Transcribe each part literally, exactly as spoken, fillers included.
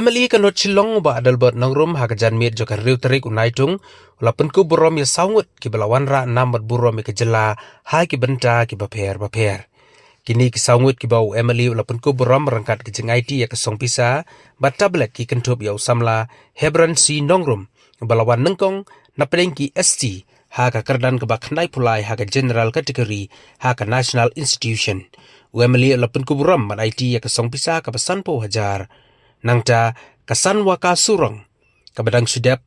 Pali ka North Shillong, u Bah Adelbert Nongrum, ha ka janmiet jong ka hynriew tarik u Naitung, u la pynkup burom ïa saw ngut kiba la wanrah nam bad burom ïa ka jylla ha ki bynta kiba pher bapher. Kine ki saw ngut kiba u M L A u la pynkup burom ryngkat ki jingaiti ïa ka song pisa bad tablet ki kynthup ïa u samla Hebron C Nongrum, uba la wan nyngkong napdeng ki S T ha ka kyrdan kaba khyndai phew lai ha ka general category ha ka National Institution. U M L A u la pynkup burom bad aiti ïa ka song pisa kaba sanphew hajar. Nangta ka Sanwaka Surong, kaba dang shu dep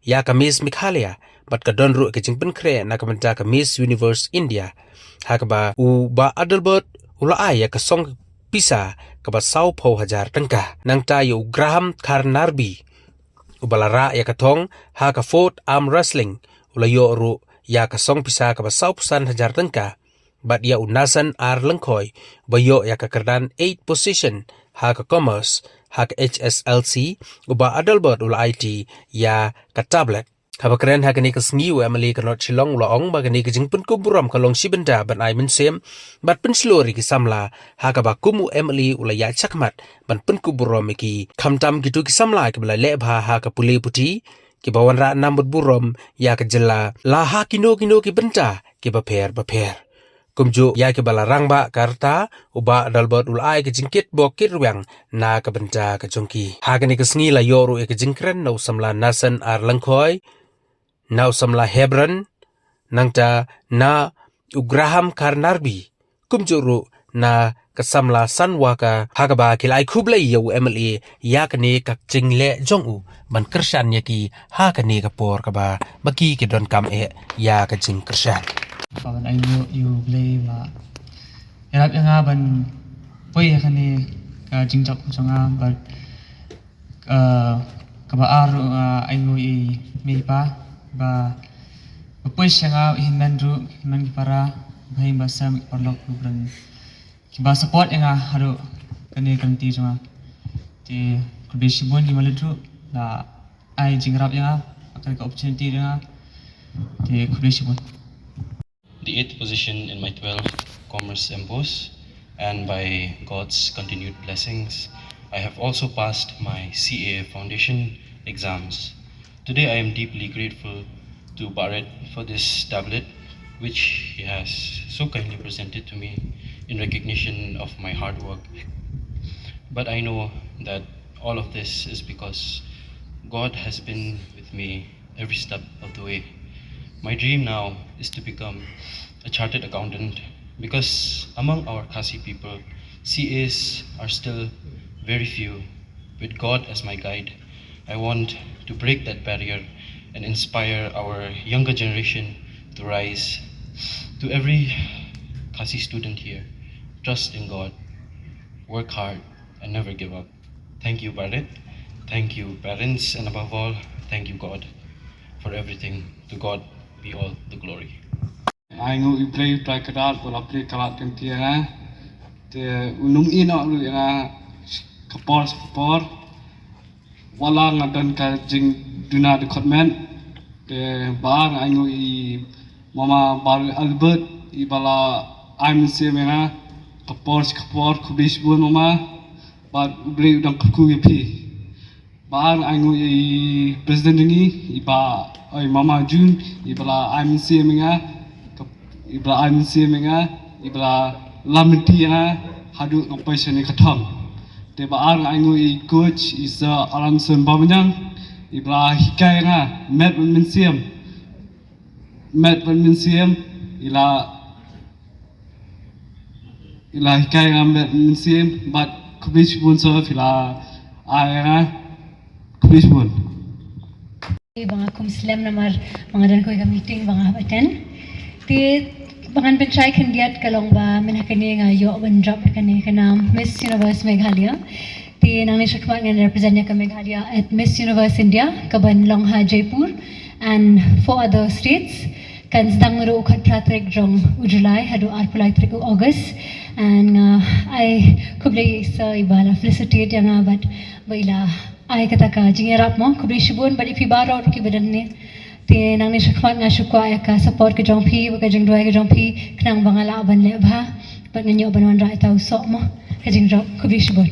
ïa ka Miss Meghalaya, bad ka don ruh ka jingpynkhreh na ka bynta ka Miss Universe India, ha kaba u Bah Adelbert u la ai ïa ka song pisa kaba sanphew hajar tyngka. Nangta ïa u Graham Karnarbi, uba la rah ïa ka thong ha ka Fourth Arm Wrestling, u la ïoh ruh ïa ka song pisa kaba sanphew san hajar tyngka. Bad ïa u Nasan R Lyngkhoi, uba ïoh ïa ka kyrdan eight position ha ka Commerce ha ka H S L C, u Bah Adelbert u la aiti ïa ka tablet. Haba kren ha kane ka sngi, u M L A ka North Shillong u la ong ba kane ka jingpynkup burom ka long shi bynta ban ai mynsiem bad pynshlur ïa ki samla, ha kaba kum u M L A u la ïaid shakhmat ban pynkup burom ïa ki, khamtam kito ki samla kiba la leh bha ha ka pule puthi, kiba wanrah nam bad burom ïa ka jylla la ha kino kino ki bynta kiba pher bapher. Kumjuh ïa kiba la rangbah ka rta, u Bah Adelbert u la ai ka jingkit bok kit rwiang na ka bynta ka jong ki. Ha kane ka sngi la ïoh ruh ïa ka jingkren na u samla Nasan R Lyngkhoi, na u samla Hebron, nangta na u Graham Karnarbi, kumjuh ruh na ka samla Sanwaka, ha kaba ki la ai khublei ïa u M L A ïa kane ka jingleh jong u ban kyrshan ïa ki ha kane ka por kaba ma ki ki donkam eh ïa ka jingkyrshan. Ba ban ai nguh ïa U Blei ba ïarap ïa nga ban poi ha kane ka jingjop jong nga, bad Uh, kaba ar ruh, uh, nga ai nguh ïa i mei i pa ba, ba push ïa nga, i hynmen ruh, i hynmen ki para, ba hynmen ba sem, ki paralok ruh, ba don kiba support ïa nga haduh kane ka lynti jong nga. Te khublei shibun, ki malik ruh la ai jingïarap ïa nga, kane ka opportunity ïa nga. Te khublei shibun. The eighth position in my twelfth Commerce MBOSE, and by God's continued blessings, I have also passed my C A Foundation exams. Today, I am deeply grateful to Barit for this tablet, which he has so kindly presented to me in recognition of my hard work. But I know that all of this is because God has been with me every step of the way. My dream now is to become a chartered accountant, because among our Khasi people, C As are still very few. With God as my guide, I want to break that barrier and inspire our younger generation to rise. To every Khasi student here, trust in God, work hard, and never give up. Thank you, Barit. Thank you, parents, and above all, thank you, God, for everything. To God be all the glory. Ai nguh ïa U Blei, U Trai Kynrad, ba u la plie ka lad ka lynti ïa nga. Te un ym ïehnoh ruh ïa nga ka por sha ka por. Wat la nga don ka jingduna dkhot met. Te ba ar nga ai nguh ïa i Mama Barit Albert, iba la ai mynsiem ïa nga ka por sha ka por. Khublei shibun Mama. Bad U Blei u dang kyrkhu ïa phi. Ba ar nga ai nguh ïa i president jong ngi, i Bah, oi, Mama June, iba la ai mynsiem ïa nga, ka, iba la ai mynsiem ïa nga, iba la lam lynti ïa nga haduh nga poi shane ka thong. Te ba ar nga ai nguh ïa i coach, i Sir Alanson Bamaniang, iba la hikai ïa nga met bad mynsiem. Met bad mynsiem, i la, i la hikai ïa nga met bad mynsiem, bad khublei shibun Sir, phi la ai ïa nga, khublei shibun. Ba nga kum slem namar ba nga don kawei ka meeting ba nga hap attend. Te ba ngan pynshai khyndiat ka long ba mynta kane nga ïoh ban jop ha kane ka nam Miss Universe Meghalaya. Te nangne shakhmat ngan represent ïa ka Meghalaya at Miss Universe India, kaban long ha Jaipur and four other states. Kan sdang naduh u khatphra tarik jong u July haduh arphew lai tarik u August. And nga ai khublei ïa i Sir iba la felicitate ïa nga bad ba i la ai kata ka jingïarap mo, khublei shibun bad ïa phi baroh ruh kiba don hangne. Te nangne shakhmat nga shu kwah ïa ka support ka jong phi bad ka jingduwai ka jong phi khnang ba nga lah ban leh bha bad ngan ïoh ban wanrah ïa uta u soh mo. Ka jingjop, khublei shibun.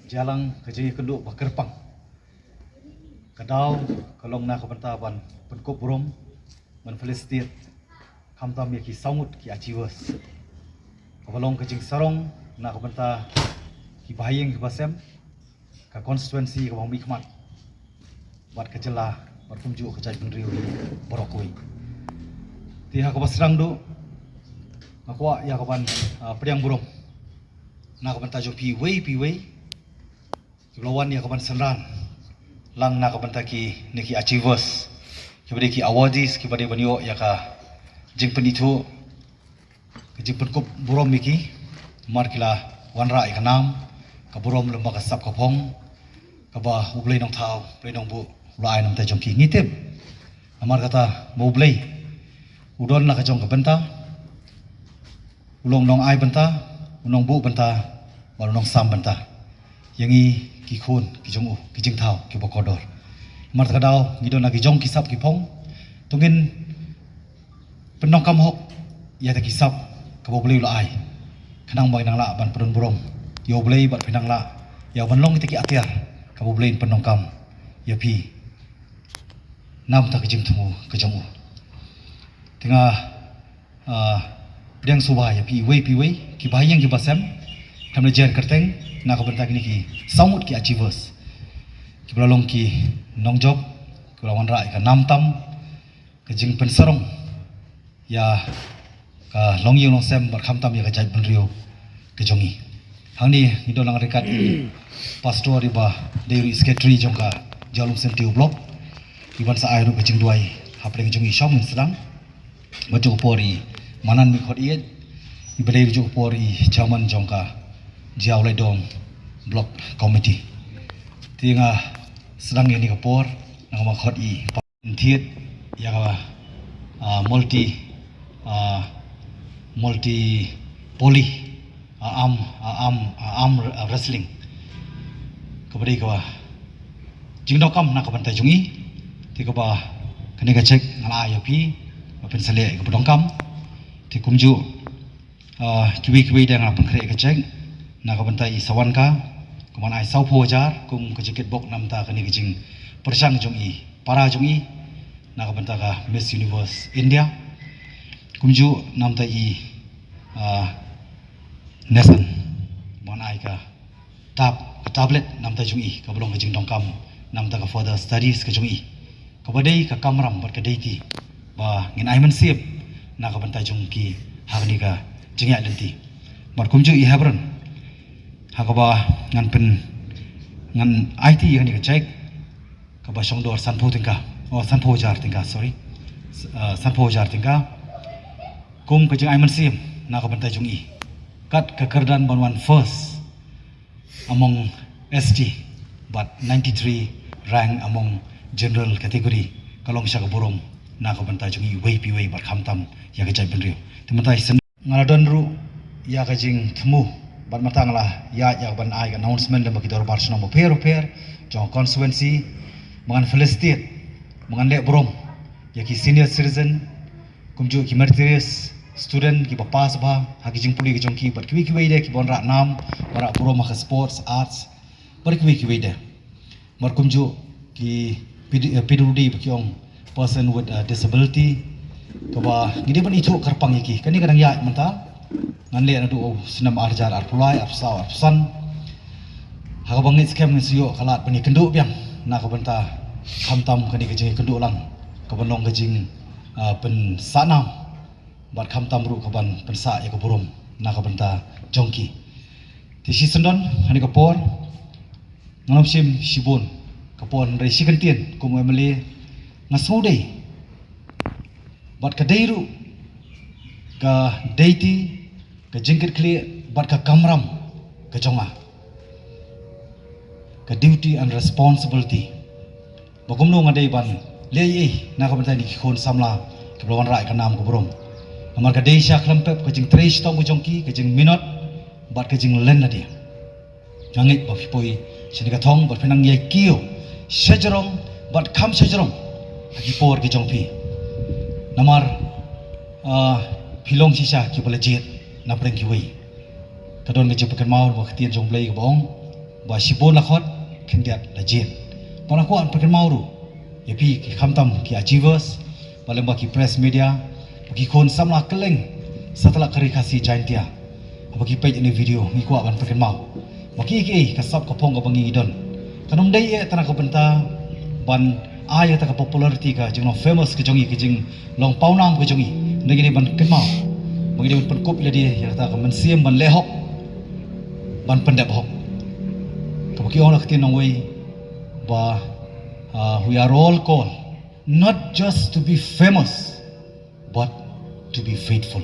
Jalang ka jingïakynduh ba kyrpang. Ka daw ka long na ka bynta ban pynkup burom, ban felicitate khamtam ïa ki saw ngut ki achievers. Kaba long ka jingsarong na ka bynta ki bahaïing ki basem, ka constituency kaba mihkhmat, bad ka jylla, bad kumjuh ka jaitbynriew baroh kawei. Te ha kaba sdang duh, nga kwah ïa ka ban, ah, pdiang burom na ka bynta jong phi iwei pa iwei kiba la wan ïa ka ban synran lang na ka bynta kine ki achievers, kiba dei ki awardees, kiba dei ban ïoh ïa ka jingpynithuh, ka jingpynkup burom ïa ki, namar ki la wanrah ïa ka nam, ka burom lem bad ka sap ka phong, kaba U Blei Nongthaw, U Blei Nongbuh u la ai na ka bynta jong ki. Ngi tip, namar kata ba U Blei u don la ka jong ka bynta, u long u nongai bynta, u nongbuh bynta, bad u nongsam bynta ïa ngi ki khun ki jong u, ki jingthaw kiba kordor. Namar kata ka daw ngi don la ki jong ki sap ki phong, to ngin pyndonkam hok ïa kita ki sap kaba U Blei u la ai, khnang ba ngin nang lah ban pyndon burom ïa U Blei, bad phin nang lah ïa ban long kita ki atiar kaba U Blei un pyndonkam ïa phi na ka bynta ka jingthmu ka jong u. Te nga, ah, pdiang suba ïa phi iwei pa iwei, ki bahaïing ki basem, khamtam ïa ka kyrteng, na ka bynta kine ki saw ngut ki achievers, kiba la long ki nongjop, kiba la wanrah ïa ka nam tam, ka jingpynsarong ïa ka longïing longsem bad khamtam ïa ka jaitbynriew ka jong ngi. Hangne ngi don lang ryngkat i pastor, iba dei ruh i secretary jong ka Jowai Umsyntiew block, iban sa ai ruh ka jingduwai hapdeng jong ngi. Shong ngin sdang. Bad juh ka por i Manan Mihkhot Ïeit, iba dei ruh juh ka por i chairman jong ka Jowai Laitdom block committee. Te nga sdang ïa kane ka por, nangma khot i thied ïa ka, ah, multi, ah, multi poly, ah, arm, ah, arm, ah, arm wrestling, kaba dei kaba jingdonkam na ka bynta jong ngi. Te kaba kane ka cheque nga la ai ïa phi, ba phin sa leh ïa kaba donkam. Te kumjuh, ah, kiwei kiwei de nga la pynkhreh ka cheque na ka bynta i Sawan ka, ka ban ai sawphew hajar kum ka jingkitbok na ka bynta kane ka jingpyrshang jong i para jong i na ka bynta ka Miss Universe India. Kumjuh na ka bynta i, ah, Nathan, ka ban ai ka tab, ka tablet na ka bynta jong i, kaba long ka jingdonkam na ka bynta ka further studies ka jong i, kaba dei ka kamram bad ka deiti ba ngin ai mynsiem na ka bynta jong ki ha kane ka jingïaid lynti. Bad kumjuh i Hebron, ha kaba ngan pyn, ngan aiti ïa kane ka cheque, kaba shong dor sanphew tyngka, oh, sanphew hajar tyngka, sorry. S-, ah, sanphew hajar tyngka kum ka jingai mynsiem na ka bynta jong i, kat ka kyrdan ban wan first among S T, bad ninety-three rank among general category. Ka long sha ka burom na ka bynta jong i iwei pa iwei bad khamtam ïa ka jaitbynriew. Te mynta i sien nga la don ruh ïa ka jingthmu, bad mynta nga la ïaid ïa ka ban ai ka announcement lem bad ki dorbar shnong bapher bapher jong ka constituency, ba ngan felicitate, ba ngan leh burom ïa ki senior citizen, kumjuh ki meritorious student kiba pass bha ha ki jingpule ki jong ki, bad kiwei kiwei de kiba wanrah nam, wanrah burom ha ka sports, arts, bad kiwei kiwei de. Bad kumjuh ki P D, eh, P W D ba ki ong person with, eh, disability, kaba ngi dei ban ithuh kyrpang ïa ki. Kane ka dang ïaid mynta, ngan leh naduh u snem ar hajar arphew lai, arphew saw, arphew san. Ha kaba ngeit skhem ngin sa ïoh ka lad ban ïakynduh biang na ka bynta khamtam kane ka jingïakynduh lang, ka ban long ka jing, ah, pynsah nam, bad khamtam ruh ka ban pynsah ïa ka burom na ka bynta jong ki. Te shisyndon ha kane ka por, ngam shym shibun ka por, hynrei shi kyntien kum u M L A nga sngewdei, bad ka dei ruh ka deiti, ka jingkitkhlieh bad ka kamram ka jong nga, ka duty and responsibility, ba kumno nga dei ban leh ei ei na ka bynta kine ki khun samla kiba la wanrah ïa ka nam ka burom. Namar ka dei sha khlem pep ka jingtrei shitom ka jong ki, ka jingminot bad ka jinglen lade. Nga ngeit ba phi poi shane ka thong bad phi nang ïai kiew shajrong bad kham shajrong ha ki por ki jong phi. Namar, ah, phi long shisha kiba la jied na pdeng kiwei. Ka don ka jingpynkynmaw ba ka ktien jong Blei kaba ong, Ba shibun la khot khyndiat la jied. Ba la kwah pynkynmaw ruh ïa phi ki khamtam ki achievers, ba lem ba ki press media, ba ki khun samla kylleng sa tylak ka ri Khasi Jaintia. Ba ki peit ïa ine video ngi kwah ban pynkynmaw ba ki ki ka sap ka phong kaba ngi don. Kan ym dei ïa tang na ka bynta ban ai ïa ta ka popularity ka jinglong famous ka jong ngi ka jing long pawnam ka jong ngi. Ngi dei ban kynmaw ba ngi dei ban pynkup ïa lade ïa kata ka mynsiem ban leh hok, ban pyndep hok. Kaba ki ong la ka ktien nongwei ba, uh, we are all called not just to be famous but to be faithful.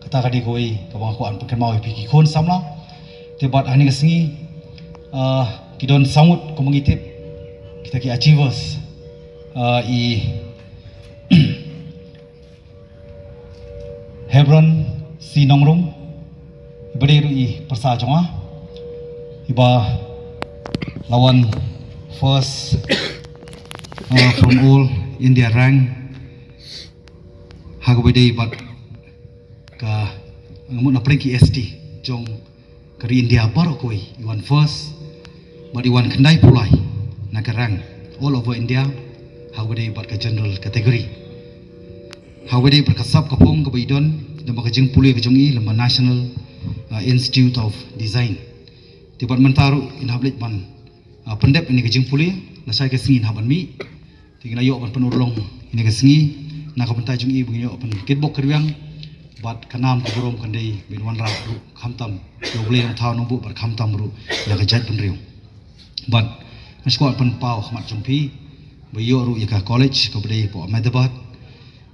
Kata ka dei kawei kaba nga kwah ban pynkynmaw ïa phi ki khun samla. Te bad ha kane ka sngi, uh, ki don saw ngut kumba ngi tip, kita ki achievers, uh, i Hebron C Nongrum, iba dei ruh i pyrsa jong nga, iba la wan first, uh, from all India rank, ha kaba dei bad ka, nga mut na pyrshah ki S T jong ka ri India baroh kawei, i wan first bad i wan khyndai phew lai na ka rank all over India, ha kaba dei bad ka general category. Ha kaba dei bad ka sap ka phong kaba i don lem bad ka jingpule ka jong i lem bad National, uh, Institute of Design. Te bad mynta ruh in hap leit ban, uh, pyndep ïa ine ka jingpule, lashai ka sngi in hap ban mih. Te ngin ïoh ban pynurlong ïa ine ka sngi na ka bynta jong i, ba ngin ïoh ban kitbok kyrwiang bad ka nam ka burom kan dei ban wanrah ruh khamtam ïa U Blei Nongthaw Nongbuh bad khamtam ruh ïa ka jaitbynriew. Bad nga sngewkwah pynpaw ha khmat jong phi ba ïoh ruh ïa ka college kaba dei hapoh Ahmedabad,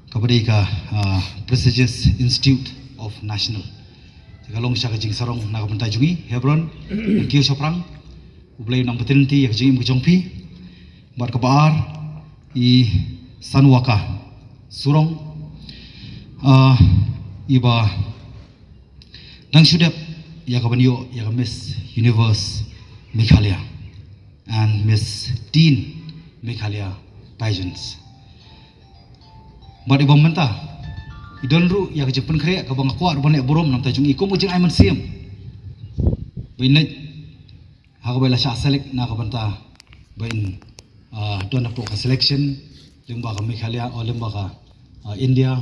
kaba dei ka, ah, prestigious Institute of National. Te ka long shisha ka jingsarong na ka bynta jong i, Hebron, thank you shaphrang. U Blei un nang bteng ïa ka jingim ka jong phi. Bad kaba ar, i Sanwaka Surong, ah, iba dang shu dep ïa ka ban ïoh ïa ka Miss Universe Meghalaya and Miss Teen Meghalaya Pageants. Bad iba mynta i don ruh ïa ka jingpynkhreh kaba nga kwah ruh ban leh burom na ka bynta jong i kum ka jingai mynsiem. Ba in leit ha kaba i la shah select na ka bynta ba in, ah, don hapoh ka selection lyngba ka Meghalaya, oh, lyngba ka, ah, India,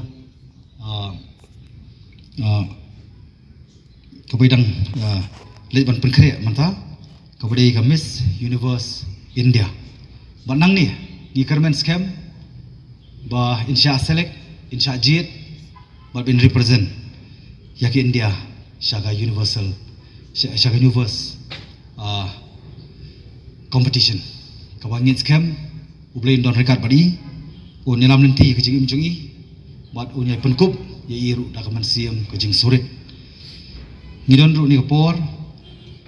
ah, ah, kaba i dang, ah, leit ban pynkhreh mynta kaba dei ka Miss Universe India. Bad nangne ngi kyrmen skhem ba in shah select, in shah jied bad ba in represent ïa ka India sha ka universal, sha, sha ka universe, ah, competition. Kaba ngin skhem U Blei un don ryngkat bad i, un ïalam lynti ka jingim jong i bad un ïai pynkup ïa i ruh da ka mynsiem ka jingsurit. Ngi don ruh ha kane ka por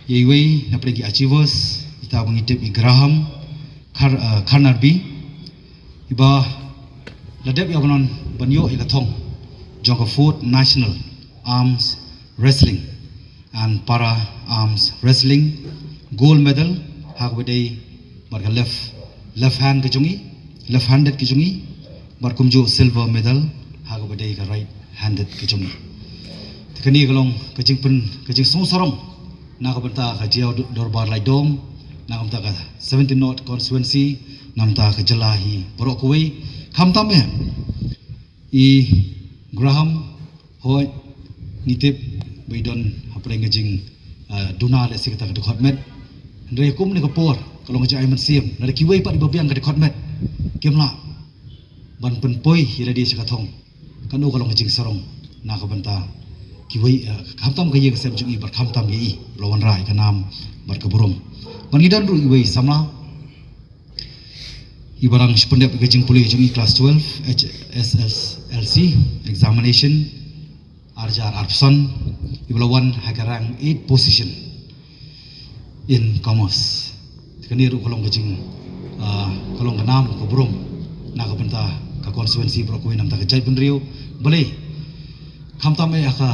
ïa iwei na pdeng ki achievers, ita ba ngi tip i Graham Kar-, ah, Karnarbi, iba la dep ïa ban, ban ïoh ïa ka thong jong ka fourth National Arms Wrestling and Para Arms Wrestling gold medal ha kaba dei bad ka left, left hand ka jong i, left handed ka jong i, bad kumjuh silver medal ha kaba dei ka right handed ka jong i. Te kane ka long ka jingpyn, ka jingsngewsarong na ka bynta ka Jaiaw Dorbar Laitdom, na ka bynta ka seventeen North Constituency, na ka bynta ka jylla hi baroh kawei. Khamtam eh i Graham, hooid, ngi tip ba i don hapdeng ka jing, ah, duna lehse kata ka dkhot met. Hynrei kum ha kane ka por ka long ka jingai mynsiem, lada kiwei pat iba biang ka dkhot met kim lah ban pynpoi ïa lade sha ka thong, kano ka long ka jingsarong na ka bynta kiwei, eh, khamtam ka ïing ka sem jong i bad khamtam ïa i ba la wanrah ïa ka nam bad ka burom. Bad ngi don ruh iwei samla iba dang shu pyndep ïa ka jingpule jong i class twelve H S S L C examination ar hajar arphew san, iba la wan ha ka rank eight position in commerce. Te kane ruh ka long ka jing, ah, ka long ka nam ka burom na ka bynta ka constituency baroh kawei, na ka bynta ka jaitbynriew. Balei, khamtam eh ha ka,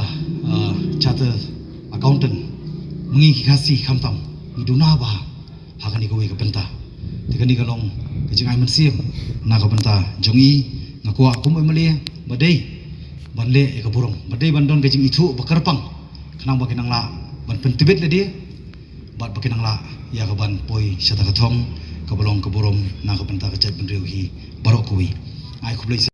ah, chartered accountant, ma ngi ki Khasi khamtam ngi duna bha ha kane kawei ka bynta. Te kane ka long ka jingai mynsiem na ka bynta jong i. Nga kwah kum u M L A ba dei ban leh ïa ka burom, ba dei ban don ka jingithuh ba kyrpang khnang ba kin nang lah ban pyntbit lade bad ba kin nang lah ïa ka ban poi sha kata ka thong kaba long ka burom na ka bynta ka jaitbynriew hi baroh kawei. Ai khublei.